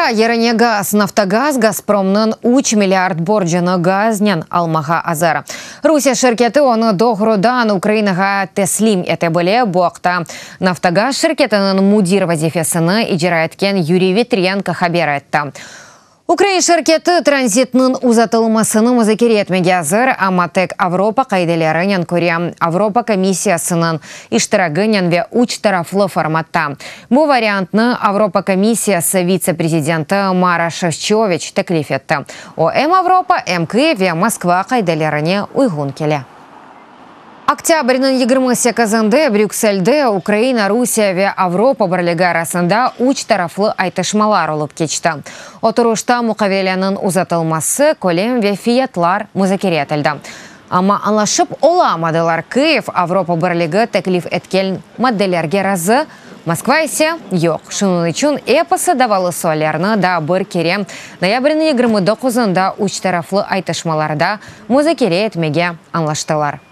Para yerine gaz, Naftogaz Gazpromnıñ üç milliard borcunı gaznen almağa azır. Rusiye şirketi onı doğrudan Ukrainağa teslim ete bile. Bu aqta Naftogaz şirketiniñ müdir vazifesini icra etken Yuriy Vitrenko haber etti. Ukrain şirketi tranzitniñ uzatılmasını muzakere etmege azır, amma tek Avropa qaidelerinen köre, Avropa komissiyasınıñ iştiragınen ve üç taraflı formatta. Bu variantnı Avropa komissiyası vitse-prezidenti Maroş Şefçoviç teklif etti. O, em Avropa, em Kyiv ve Moskva qaidelerine uyğun kele. Oktâbrniñ 28-nde Brükselde Ukraina, Rusiye ve Avropa Birligi arasında üç taraflı aytışmalar olıp keçti. Oturışta muqaveleniñ uzatılması, kölem ve fiyatlar muzakere etildi. Amma añlaşıp olamadılar, Kyiv Avropa Birligi teklif etken maddelerge razı, Moskva ise yoq. Şunıñ içün episi davalı suallerni daa bir kere noyabrniñ 29-ında üç taraflı aytışmalarda muzakere etmege añlaştılar.